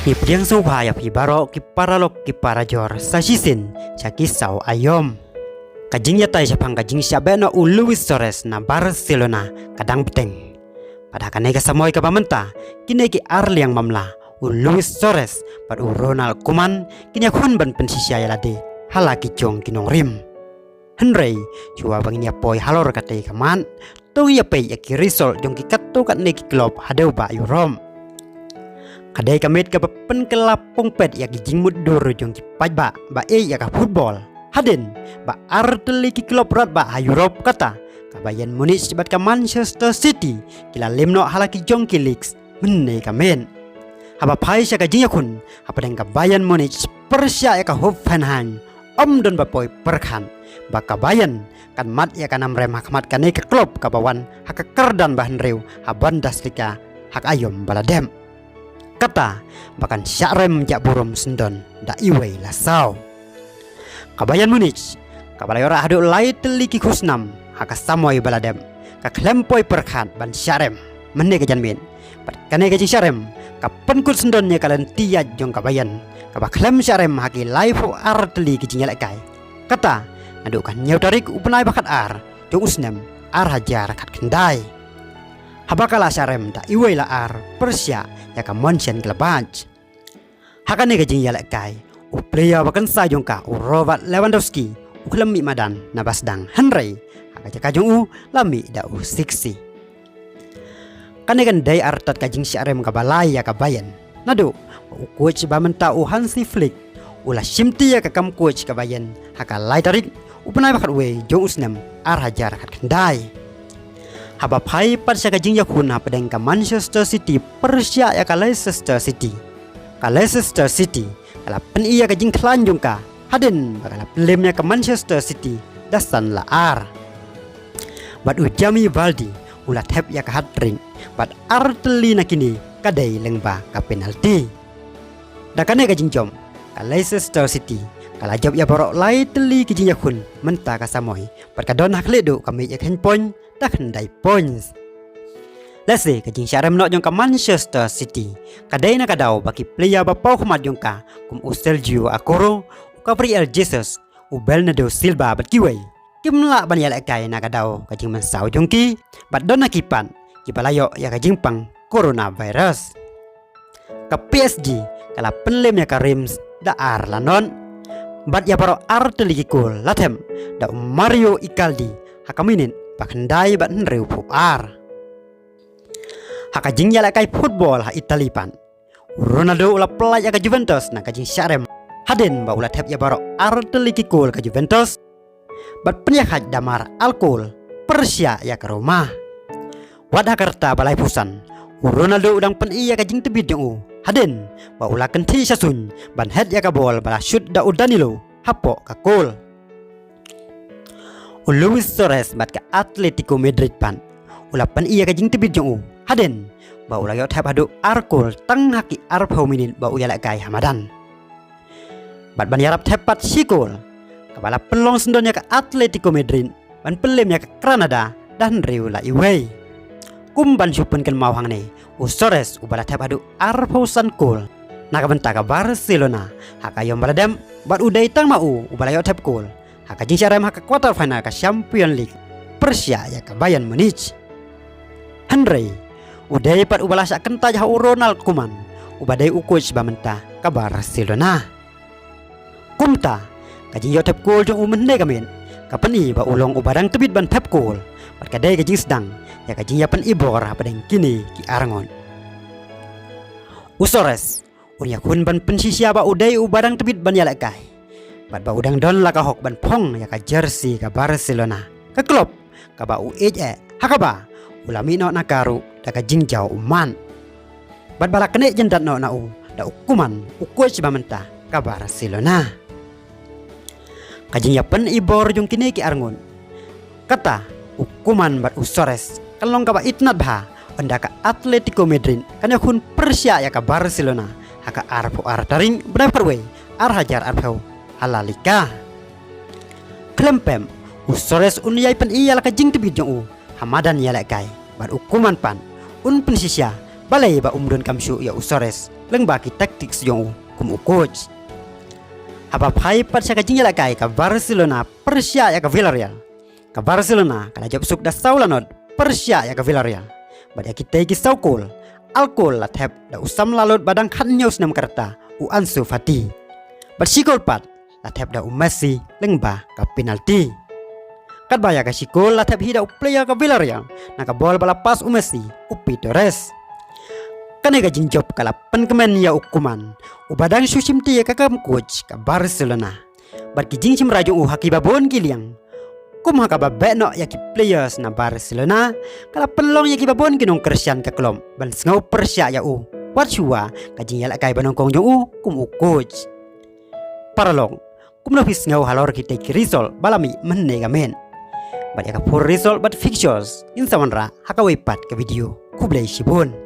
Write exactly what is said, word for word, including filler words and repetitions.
Ki pdiang sngewbha ïa phi baroh ki paralok ki parajor sa shisien sha ki saw aïom. Ka jingïatai shaphang ka jingshah beh noh u Luis Suarez na Barcelona ka dang bteng. Bad ha kane ka samoi kaba mynta, kine ki arliang mamla, u Luis Suarez bad u Ronald Koeman, kin ïakhun ban pynshisha ïa lade ha la ki jong ki nongrim. Hynrei shuwa ba ngin ïa poi halor katei ka mat, to ngin ïa peit ïa ki result jong ki katto katne ki club haduh ba Europe. Ka dei ka miet kaba pynkylla pongpet ïa ki jingmutdur jong ki paidbah ba ïeit ïa ka football. Hadien ba ar tylli ki club radbah ha Europe, kata ka Bayern Munich bad ka Manchester City ki la lem noh ha la ki jong ki league mynne ka miet. Haba phai sha ka jingïakhun hapdeng ka Bayern Munich pyrshah ïa ka Hoffenheim, ym don ba poi pyrkhat ba ka Bayern kan mad ïa ka namrem ha khmat kane ka club kaba wan ha ka kyrdan ba hynriew ha Bundesliga ha ka aïom ba la dep. Kata ba kan shah rem jah burom syndon da iwei la saw. Ka Bayern Munich kaba la ïoh rah haduh lai tylli ki khusnam ha ka samoi ba la dep, ka khlem poi pyrkhat ban shah rem mynne ka janmiet. Bad kane ka jingshah rem ka pynkut syndon ïa ka lynti ïaid jong ka Bayern kaba khlem shah rem ha ki laiphew ar tylli ki jingïalehkai. Kata naduh ka hynñiew tarik u bnai ba khatar jong u snem ar hajar khatkhyndai, haba ka la shah rem da iwei la ar pyrshah ïa ka Mönchengladbach. Ha kane ka jingïalehkai, u player ba kynsa jong ka u Robert Lewandowski u khlem mih madan naba sdang, hynrei ha ka jaka jong u la mih da u Zirkzee. Kane kan dei artat ka jingshah rem kaba lai ïa ka Bayern naduh ba u coach ba mynta u Hansi Flick u la shimti ïa ka kam coach ka Bayern ha ka lai tarik u bnai ba khatwei jong u snem ar hajar khatkhyndai. Haba phai pat sha ka jingïakhun hapdeng ka Manchester City pyrshah ïa ka Leicester City, ka Leicester City ka la pyni ïa ka jingkhlaiñ jong ka hadien ba ka la pynlem ïa ka Manchester City da san la ar. Bad u Jamie Vardy u la thep ïa ka hat-trick, bad ar tylli na kine ka dei lyngba ka penalty. Da kane ka jingjop, ka Leicester City ka la jop ïa baroh lai tylli ki jingïakhun mynta ka samoi, bad ka don ha khlieh duh ka miej ïakhun point da khyndai points. Lehse ka jingshah rem noh jong ka Manchester City ka dei na ka daw ba ki player ba paw khmat jong ka kum u Sergio Aguero, u Gabriel Jesus, u Bernardo Silva bad kiwei kim lah ban ïalehkai na ka daw ka jingmynsaw jong ki, bad don na ki pat kiba la ïoh ïa ka jingpang coronavirus. Ka P S G ka la pynlem ïa ka Reims da ar la not, bad ïa baroh ar tylli ki kol la thep da u Mario Icardi ha ka minit ba khyndai bad hynriewphew ar. Ha ka jingïalehkai football ha Italy pat, u Ronaldo u la pyllait ïa ka Juventus na ka jingshah rem hadien ba u la thep ïa baroh ar tylli ki kol ka Juventus, bad pynïakhaid da mar alkohol pyrshah ïa ka Roma. Wat ha ka rta ba laiphew san, u Ronaldo u dang pyni ïa ka jingtbit jong u hadien ba u la kynthih sha suiñ ban het ïa ka bol ba la shut da u Danilo hapoh ka kol. U Luis Suarez bad ka Atletico Madrid pat u la pyni ïa ka jingtbit jong u hadien ba u la ïoh thep haduh ar kol tang ha ki arphew minit ba u ïalehkai ha madan. Bad ban ïarap thep pat shi kol, kaba la pynlong syndon ïa ka Atletico Madrid ban pynlem ïa ka Granada da hynriew la iwei. Kum ban shu pynkynmaw hangne, u Suarez uba la thep haduh arphew san kol na ka bynta ka Barcelona ha ka aïom ba la dep, bad u dei tang ma u uba la ïoh thep kol ha ka jingshah rem ha ka quarter final ka Champions League pyrshah ïa ka Bayern Munich. Hynrei u dei pat uba la shah kyntait ha u Ronald Koeman uba dei u coach ba mynta ka Barcelona. Kumta ka jingïoh thep kol jong u mynne ka miet ka pyni ba u long uba dang tbit ban thep kol, bad ka dei ka jingsdang ïa ka jingïapyni bor hapdeng kine ki arngut. U Suarez un ïakhun ban pynshisha ba u dei uba dang tbit ban ïalehkai, bad ba u dang don la ka hok ban phong ïa ka jersey ka Barcelona, ka club kaba u ïeit eh, ha kaba u la mih noh na ka ruh da ka jingjaw ummat, bad ba la knieh jyndat noh na u da u Koeman, u coach ba mynta ka Barcelona. Ka jingïapyni bor jong kine ki arngut, kata u Koeman bad u Suarez, kan long kaba itynnad bha ynda ka Atletico Madrid kan ïakhun pyrshah ïa ka Barcelona ha ka arphew ar tarik bnai khatwei ar hajar arphew ha La Liga. Khlem pep, u Suarez un ïai pyni ïa la ka jingtbit jong u ha madan ïalehkai, bad u Koeman pat un pynshisha Balei ba um donkam shuh ïa u Suarez lyngba ki tactics jong u kum u coach? Haba phai pat sha ka jingïalehkai ka Barcelona pyrshah ïa ka Villarreal, ka Barcelona ka la jop suk da saw la not pyrshah ïa ka Villarreal. Bad ïa kitei ki saw kol, ar kol la thep da u samla lut ba dang khathynñiew snem ka rta, u Ansu Fati. Bad shi kol pat la thep da u Messi lyngba ka penalty. Katba ïa ka shi kol la thep hi da u player ka Villarreal na ka bol ba la pass u Messi, u Pau Torres. Kane ka jingjop ka la pynkmen ïa u Koeman, uba dang shu shimti ïa ka kam coach ka Barcelona. Bad ki jingshim rai jong u ha kiba bun ki liang, kum ha kaba beh noh ïa ki players na Barcelona, ka la pynlong ïa kiba bun ki nongkyrshan ka club ban sngew pyrshah ïa u, wat shuwa ka jingïalehkai ba nyngkong jong u kum u coach. Paralok, kumno phi sngew halor kitei ki result ba la mih mynne ka miet? Bad ïa ka por result bad fixtures ngin sa wanrah ha kawei pat ka video. Khublei shibun.